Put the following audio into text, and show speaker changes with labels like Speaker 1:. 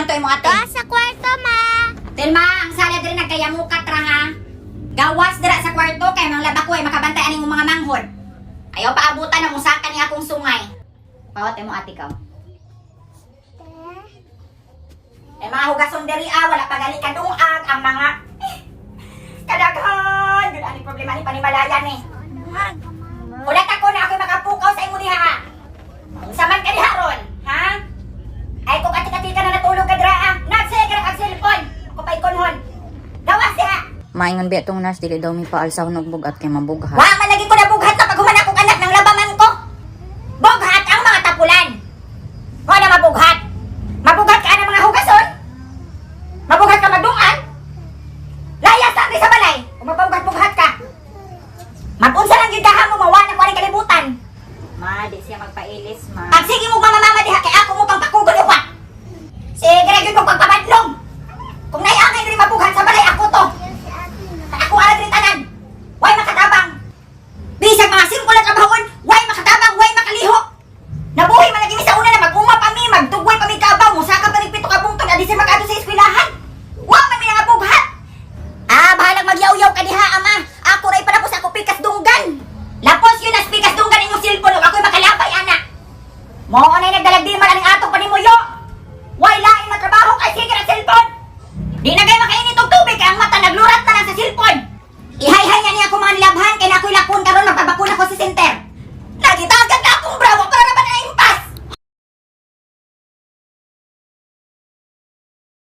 Speaker 1: to imong ate?
Speaker 2: Doa sa kwarto, ma.
Speaker 1: Telma, ang sala diri nagkayamukat ra ha. Gawas dira sa kwarto kay mga laba ko ay makabantay aning mga manghod. Ayaw paabutan na musaka ni akong sungay. Pawat mo ate ka. Eh mga hugason diri ah, wala pa gali kadungag ang mga kadaghan. Dun ani problema ni panimalaya ni. Ulat ako na ako'y makapukaw sa imo diha. Unsa man ka diha ron, ha? Ay kung ati-ati ka na natulog ka dira ah. Nagsige ra kag cellphone. Ako pa ikonhon. Gawas diha.
Speaker 3: Maingon biya tong nurse, dili daw mi paalsa og bugat kay mabughat.
Speaker 1: Wa man.